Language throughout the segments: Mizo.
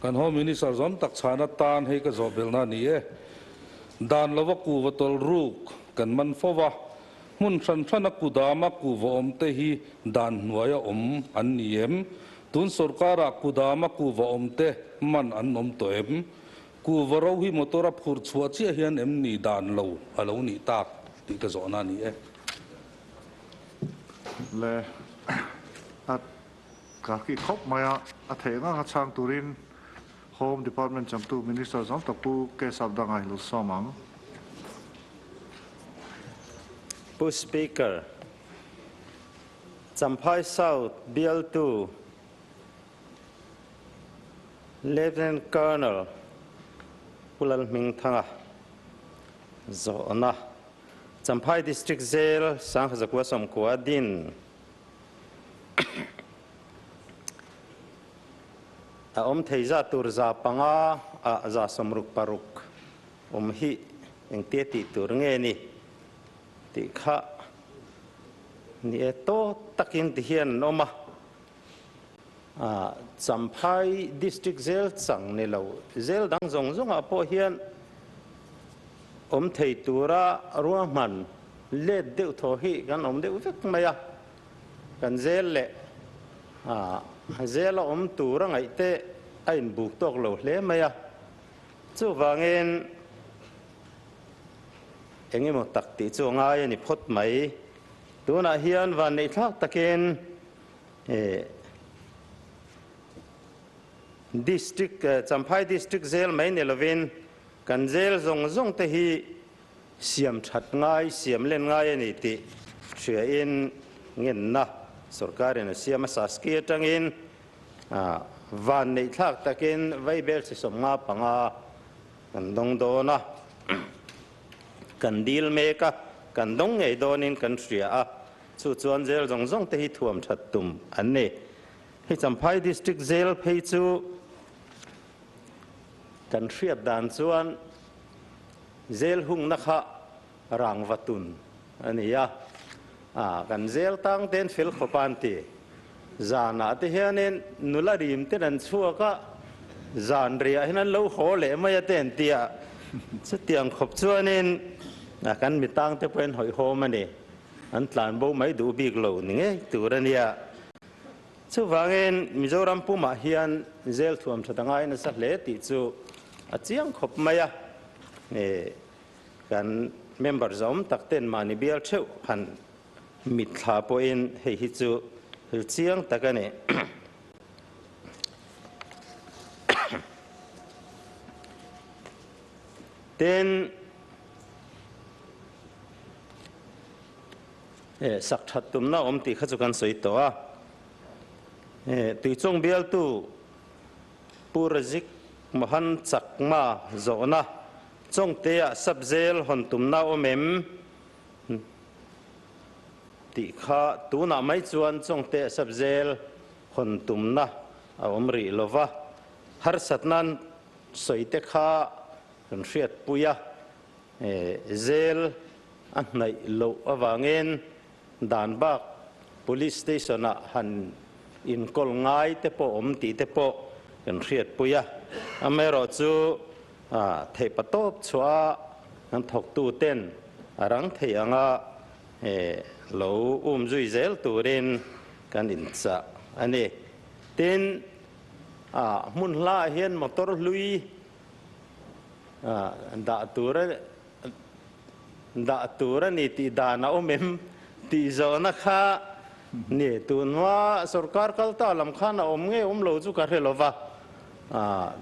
Kan Home Minister zawm tak chhan atan hei ka zawh belhna a ni e. Dan lova kuhva tawlh ruk kan man fo va, hmun hran hrana kudama kuhva awmte hi dan hnuaia awm an ni em? Tun sorkarah kudama kuhva awmte man an awm tawh em? Kuhva ro hi motor a phur chhuah chiah hian em ni dan lo a lo nih tak tih ka zawhna a ni e. Le a Ka ki khawp mai a, a theih ngang a chhang turin Home Department changtu Minister zawng tak Pu Keshav Danga hi lo sawm ang. Pu Speaker, Champhai South bialtu Lieutenant Colonel Pu Lalhmingthanga zawhna Champhai District Jail Sangkhazakua Sawmkua din A awm thei zat tur 500 ah 66 awm hi engtia tih tur nge ni tih kha ni e tawt takin ti hian an awm a. Champhai District zel chang ni lo zel dang zawng zawngah pawh hian awm thei tura ruahman let deuh thaw hi kan awm deuh vek mai a, kan zel leh zela awm tura ngaih te a inbuk tawk lo hle mai a, chuvangin eng emaw tak tih chu a ngai a ni phawt mai. Tunah hian vanneihthlak takin District, Champhai District zel mai ni lovin kan zel zawng zawng te hi siam that ngai, siam len ngai a ni tih hriain ngenna sorkarin a siam a, Saski atangin van neih thlak takin vaibel chi 55 kan dawng dawn a, kan dil mek a, kan dawng ngei dawnin kan hria a. Chu chuan jail zawng zawng te hi thuam that tum an ni. Hei Champhai District Jail phei chu kan hriat dan chuan jail hungna kha rangva tun a ni a, kan jail tang ten fel khawp a an ti. Zanah te hianin nula rim ten an chhuak a, zan riah hian an lo haw leh mai a te an ti a, chutiang khawp chuanin kan mi tang te pawhin hawihhawm a ni. An tlan bo mai duh bik lo ni ngei tur a nia. Chuvangin Mizoram pumah hian zel thuam tha ta ngai nasa hle tih chu a chiang khawp mai a. Kan member zawm tak ten mahni bial theuh han mitthla pawhin hei hi chu thil chiang tak a ni. Tin, sak that tumna awm tih kha chu kan sawi tawh a. Tuichawng bialtu Pu Razik Mohan Chakma zawhna Chawngtea sub-jail hawn tumna awm em tih kha tunah mai chuan Chawngtea sub-jail hawn tumna a awm rih lova, harsatna sawi te kha kan hriatpui a, zel a hnaih loh avangin Danbak Police Station ah han inkawl ngai te pawh awm tih te pawh kan hriatpui a, amaherawhchu theihpatawp chhuah a kan thawktu ten a rang thei anga lo um zui zel turin kan inchah a ni. Tin, A hmun hlaah hian motor hlui dah tur dah tur a ni tih dan a awm em tih zawhna kha ni tun hma sorkar kal ta lam khan a awm nge awm lo chu ka hre lo va,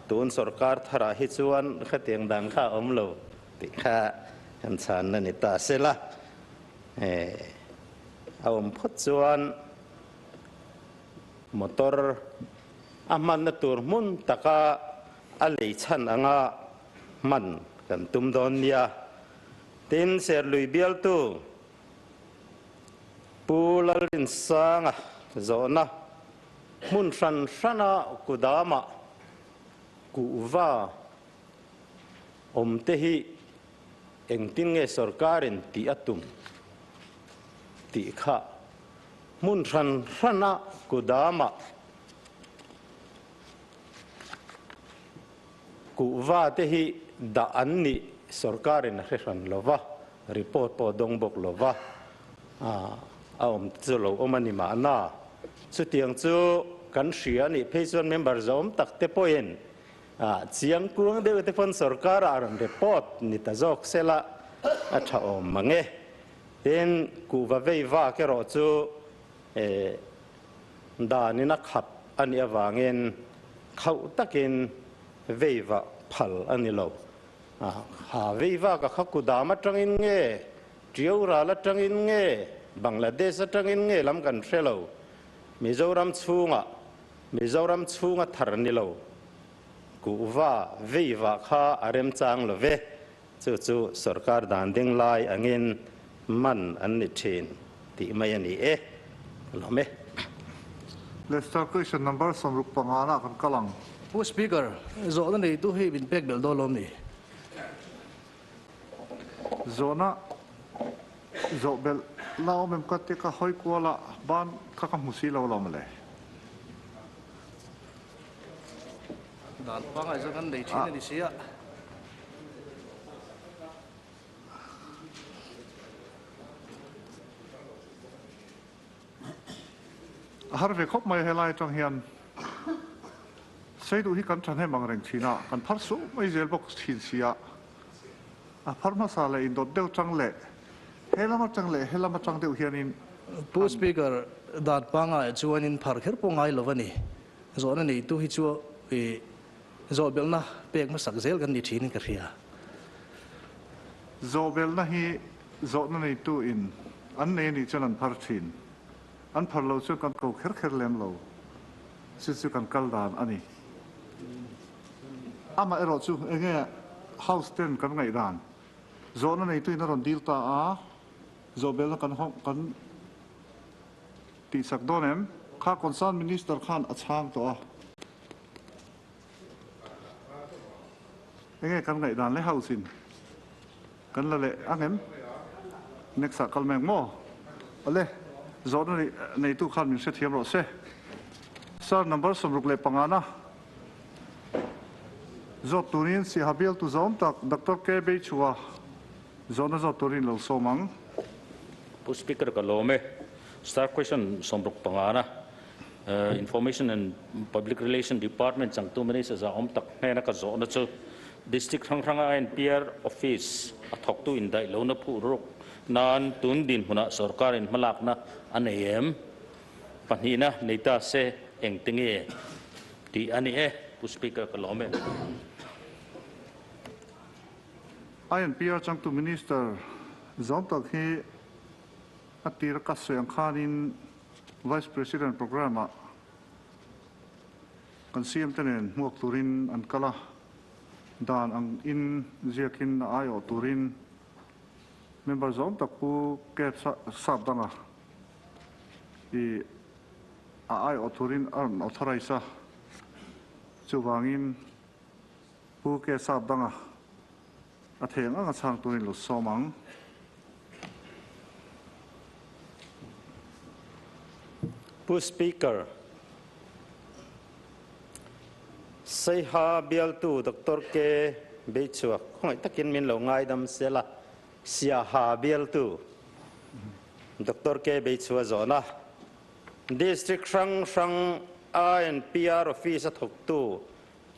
tun sorkar tharah hi chuan khatiang dan kha a awm lo tih kha kan chhanna ni ta sela a awm phawt chuan. Motor a hmanna tur hmun taka a lei chhan anga hman kan tum dawn nia. Tin, Serlui bialtu Pu Lalrinsanga zawhna hmun hran hrana kudamah kuhva awmte hi engtin nge sorkarin tih a tum tih kha Hmun hran hrana kudamah Kuhva te hi dah an nih sorkarin a hre hran lo va, report pawh a dawng bawk lo va, a awm te chu lo awm a ni mahna. Chutiang chu kan hria a nih phei chuan member zawm tak te pawhin chiang kuang deuh te pawn sorkarah a rawn report ni ta zawk sela a tha awm mang e. Tin, kuhva vei vak erawh chu danin a khap a nih avangin khauh takin vei vah phal a ni lo. Ha vei vak a kha kudam atangin nge, Tiaural atangin nge, Bangladesh atangin nge lam kan hre lo. Mizoram chhungah, Mizoram chhunga thar ni lo. Kuhva vei vah kha a remchang lo ve. Chu chu sorkar dan ding lai angin man an ni thin tih mai a ni e. Lawm e. Lester question number 65 na kan kal ang. Pu Speaker, zawhna neitu hi min pek belh dawn lawm ni? Zawhna zawh belh la awm em ka ti ka hawi kual a, ban kha ka hmu si lo lawm le. Dan pangai zawng kan nei thin a ni si a. A har ve khawp mai helai atang hian Seiduh hi kan thahnem ang reng thin a, kan phar suh mai zel bawk thin si a. A phar hmasa leh indawt deuh tang leh he lam atang leh he lam atang deuh hianin Pu Speaker, dan pangai chuanin phar kher pawh ngai lo a ni. Zawhna neitu hi chu i zawhbelhna pek hmasak zel kan ni thin in ka hria. Zawhbelhna hi zawhna neitu in an nei a nih chuan an phar thin. An phar lo chuan kan ko kher kher lem lo. Chu chu kan kal dan a ni. Amah erawh chu enge House ten kan ngaihdan zawhna neitu in a rawn dil ta a, zawhbelhna kan hawng kan Tihsak dawn em? Kha concern minister khan a chhang tawh a. Enge kan ngaihdan le house in kan la leh ang em? Next ah kal mai ang maw? Awle, zawhna neitu khan min hrethiam rawh se. Sir, number 65 na zawt turin Siaha bialtu zawm tak Doctor K. Beichhua Zawhna zawt turin lo sawm ang. Pu Speaker ka lawm e. Star question 65 na Information and Public Relation Department changtu Minister za awm tak hnena ka zawhna chu District hrang hranga INPR Office a thawktu indaih lohna phuh ruk nan tun dinhmunah sorkarin hmalakna a nei em? Pahnihna nei ta se engte nge tih a ni e. Pu Speaker ka lawm e. INPR changtu Minister zawm tak hi a tir ka sawi ang khanin Vice President Programme ah kan CM te nen hmuak turin an kal a, dan ang in ziakin a aiawh turin member zawm tak Pu Kep Sapdanga i a aiawh turin a rawn authorise a, chuvangin Pu Ke Sap danga a thei ang anga chhang turin lo sawm ang. Pu Speaker, Saiha bialtu Doctor K. Beichhuak khawngaih takin min lo ngaidam sela, Siaha bialtu Doctor K. Beichhua zawhna District hrang hrang INPR Office a thawktu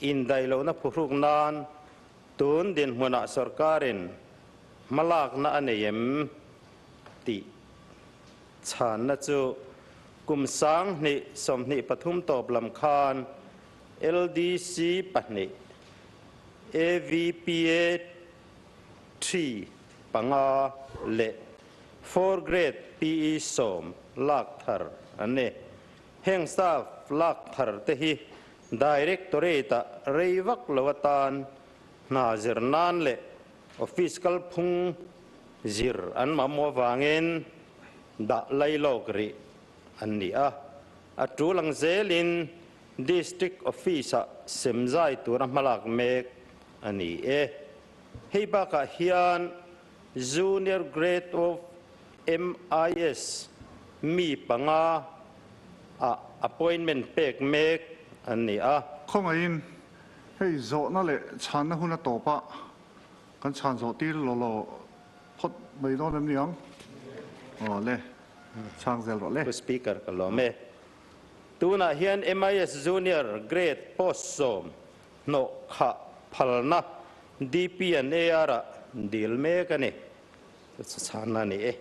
Indaihlohna phuhruk nan tun dinhmunah sorkarin hmalakna a nei em tih chhanna chu kum 2023 tawp lam khan LDC pahnih, AVPA three panga leh four grade PE sawm lak thar an ni. Heng staff lak thar te hi Directorate-ah rei vak lo atan hna zir nan leh office kalphung zir an mamawh avangin dah lailawk rih an ni a. A tul ang zelin District Office-ah semzai tura hmalak mek a ni e. Hei bakah hian Junior Grade of MIS mi panga ah appointment pek mek an ni a. Khawngaihin Hei zawhna leh chhanna hun a tawp a, kan chhan zawh tir law law phawt mai dawn em ni ang? Aw le, chhang zel rawh le. Pu Speaker, ka lawm e. Tunah hian MIS Junior Grade post 10 hnawh khah phalna DP and AR ah dil mek a ni. Chhanna a ni e.